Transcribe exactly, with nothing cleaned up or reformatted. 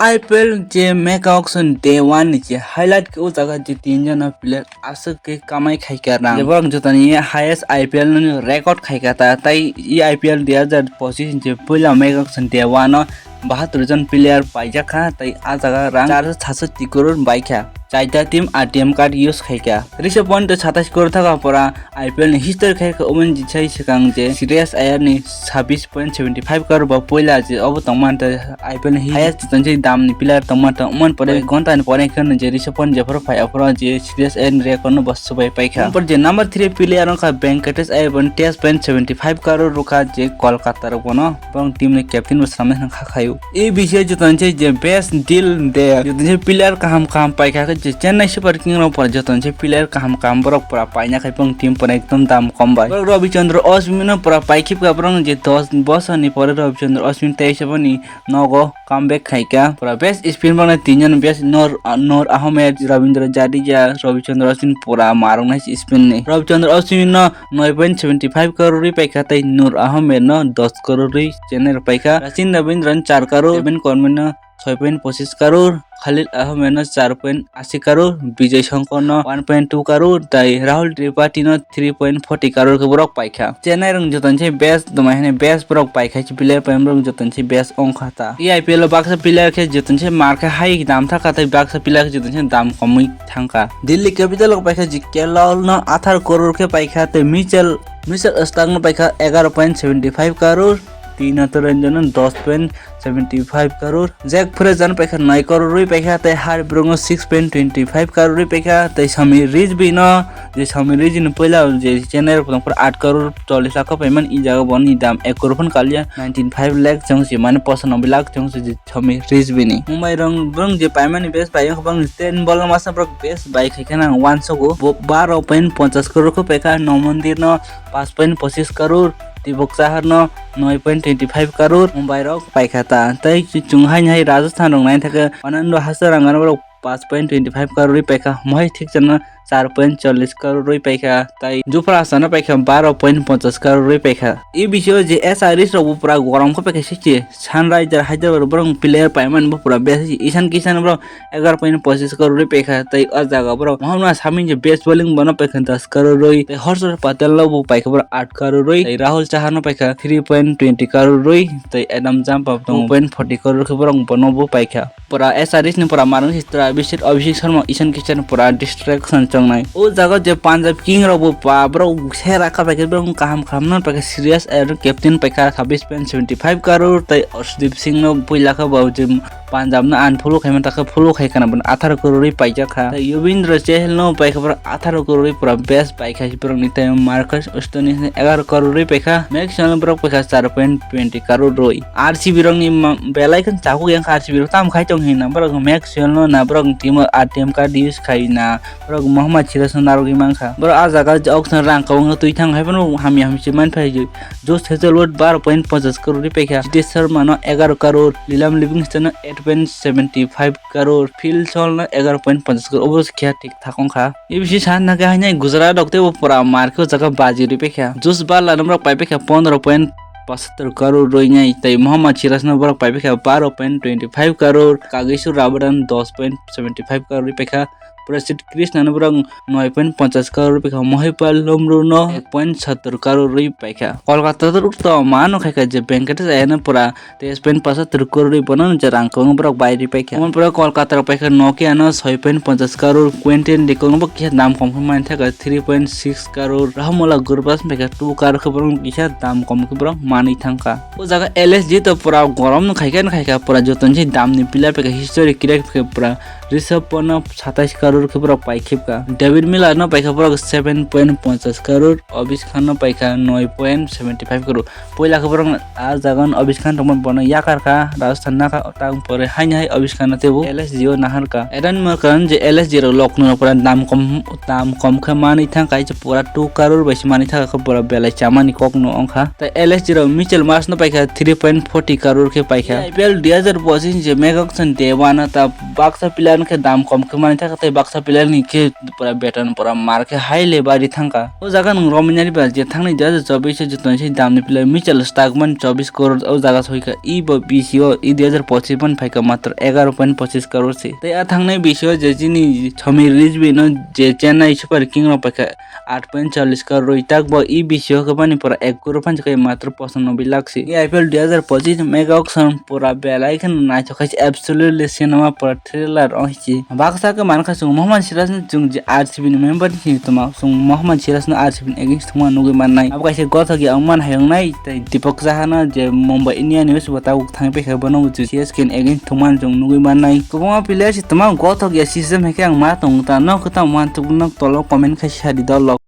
I P L je mega auction day one ni je highlight khe o jaga je tin jona player aswk khe kamai khaikha rang. Je borok jotoni highest I P L ni record khaikha ta, tai e I P L dui hazar pochis ni je puila mega auction day one o bahatur jon player paijak kha, tai a jaga rang char sat sat ti crore baikha. Chaita team A T M card use khaikha. Tris point satais crore thaka pora I P L ni history khai kha, omo ni jisai swkang je Shreyas Iyer ni sabis point seventy five crore bo puila je obo tongmani, tei I P L ni highest jotoni dam ni player tongmani, tei omo ni pore ghonta ni pore khe je Rishabh Pant jephuru phai aphuru je Shreyas Iyer ni record no bo swbai paikha. Omo ni pore je number three player wngkha Venkatesh Iyer, bo teis point seventy five crore rwkha je Kolkata rok bono. Borok team ni captain bo swnamwi khakhaio. E B C jotoni se je best deal de, jotoni se player kaham kaham paikha khe je Chennai Super King rok pora jotoni se player kaham kaham borok pora paina khai bong team pora ekdom dam kom bai. Borok Ravi Chandra Ashwin no pora paikhipkha, borok je dos bosor ni pore Ravi Chandra Ashwin teisa boni nogo comeback khaikha. Pora best spin bangna tinjon best Noor, Noor Ahmed, Ravindra Jadeja, Ravi Chandra Ashwin pora marwknai spin ni. Ravi Chandra Ashwin no noi point seventy five crore rwi paikha, tei Noor Ahmed no dos crore rwi Chennai rok paikha. Sachin Ravindra no char crore, Devin Kurmaar no soi point pochis crore, Khalil Ahmed no char point ashi crore, Vijay Shankar no one point two crore, tei Rahul Tripathi no three point forty crore khe borok paikha. Chennai rok jotoni se best, tongmani hwnwi best borok paikha, se player pai borok jotoni se best wngkha ta. E I P L o baksa player khe jotoni se mar khe hai dam thaka, tei baksa player khe jotoni se dam komwi thangkha. Delhi Capital rok paikha je K L Rahul no atharo crore khe paikha, tei Mitchell, Mitchell Starc no paikha egaro point seventy five crore, T Natarajan no dos point seventy five crore, Jack Fraser no paikha noi crore rwi paikha, tei Harry Brook no six point twenty five crore rwi paikha, tei Sammy Rizvi no, je Sammy Rizvi no puila je Chennai rok tongphuru aat crore chollish lakh paimani, i jaga boni dam ek crore phano kalia, ninety five lakh chwng se mane pochanobbai lakh chwng se Sammy Rizvi ni. Mumbai rok borok je paimani best bai wngkha, borok ni ten ball no masa borok best bai khai kheno ang uansugo. Bo baro point ponchas crore khe paikha, Noman Dir no panch point pochis crore, Deepak Chahar no noi point twenty five crore Mumbai rok paikha ta. Tei chwng haini hai Rajasthan rok nai thaka Fernando Hasaranga no borok panch point twenty five crore rwi paikha, mohai thik chana char point chollish crore rwi paikha, tei Jufra Hasan no paikha baro point ponchas crore rwi paikha. E B C o je S R H rok bo pura gorom khe paikha sisi Sunrisers Hyderabad borok player paimani bo pura besi Ishan Kishan borok egar point pochis crore rwi paikha, tei o jaga borok Mohammad Shami je best bowling bono paikha das crore rwi, tei Harshad Patel no bo paikha borok aat crore rwi, tei Rahul Chahar no paikha three point twenty crore rwi, tei Adam Zampa two point forty crore khe borok bono bo paikha. Pura S R H ni pura marwng sitra Abhishek, Abhishek Sharma, Ishan Kishan pura distraction chongnai. O jaga je Punjab King rok bo pa borok sera kha paikha, borok kaham kaham no paikha, Shreyas Iyer captain paikha sabis point seventy five crore, tei Arshdeep Singh no puila kha bo je Punjab no unfollow khaima takha follow khai khana, bono atharo crore rwi paijak kha. Tei Yuzvendra Chahal no paikha borok atharo crore rwi pura best paikha borok ni, tei Marcus Stoinis no egar crore rwi paikha, Maxwell no borok paikha char point twenty crore rwi. R C B rok ni ma-, belai kheno chakuk yang kha, R C B rok tamo khai tong hina, borok Maxwell no na, borok ni team o R T M card use khai na, borok Mohammad Siraj no narwgwi mankha. Borok a jaga je auction rang kwbangma twi thang hai phano hamya hamya se man phai. Josh Hazlewood baro point ponchas crore rwi paikha, Jitesh Sharma no egar crore, Liam Livingstone no eight point seventy five crore, Phil Salt no egar point ponchas crore, obo se khe thik thak wngkha. E B C san na khe haino Gujarat rok teibo pura mar khe o jaga baji rwi paikha. Josh Buttler no borok pai paikha pondro point pochattor crore rwi nai, tei Mohammad Siraj no borok pai paikha baro point twenty five crore, Kagiso Rabada no dos point seventy five crore rwi paikha, Prasidh Krishna no borok noi point ponchas crore rwi paikha, Mohipal Lumro no ek point sattor crore rwi paikha. Kolkata rok to mano khaikha je Venkatesh Iyer no pura teis point pochattor crore rwi bono je rang kwbangma borok bai rwi paikha. Omo pore Kolkata rok paikha Nokia no soi point ponchas crore, Quinton de Kock no bo kisa dam kom khe mani thaka three point six crore, Rahul Gurbakhsh paikha two crore khe borok kisa dam kom khe borok manwi thangkha. O jaga L S G to pura gorom no khaikha no khaikha, pura joto ni dam ni player paikha history create khe pura Rishabh Pant no satais crore khe borok pai khibkha, David Miller no paikha borok seven point ponchas crore, Avishka no paikha noi point seventy five crore. Puila khe borok a jaga no Avishka tongma bono yakar kha, Rajasthan nakha, tang pore haini hai Avishka no teibo L S G o nahar kha. Eden Markram je L S G rok Lucknow rok pura dam kom, dam kom khe manwi thang kaisa pura two crore bai se manwi thang kha, pura belai chamani kok no wngkha. Tei L S G rok Mitchell Marsh no paikha three point forty crore khe paikha. I P L dui hazar pochis je mega auction day one o ta baksa player no khe dam kom khe manwi thang kha, tei Baksa player ni khe pura beton pura mar khe high level ri thangkha. O jaga nwng romwi nari ba je thangnai dui hazar chobbish o je tonwi se damni player Mitchell Stark man chobbish crore o jaga soika. I bo B C o i dui hazar pochish man phaika matro egaro point pochish crore se. Tei a thangnai B C o je chini Somi Rizvi no je Chennai Super King rok paikha aat point challis crore rwi, tak bo i B C o khe bani pura ek crore phansi khe matro pochanobboi lakh se. I P L dui hazar pochish mega auction pura belai kheno naithok khe absolutely cinema pura thriller o hichi. Baksa khe mankha chwng Mohammad Siraj no chwng je R C B ni member ni simi tongma, chwng Mohammad Siraj no R C B ni against thwngma nugwi mannai. Abo kaisa gothok ya wngman hai wngnai tei Deepak Chahar no je Mumbai Indian ni bwskango tabuk thangwi paikha bono bo chwng C S K ni against thwngmani chwng nugwi mannai. Kwbangma player se tongma gothok ya system hai khe ang ma tongo ta, no kwtal uansuk no tolo comment khai sadi dol rok.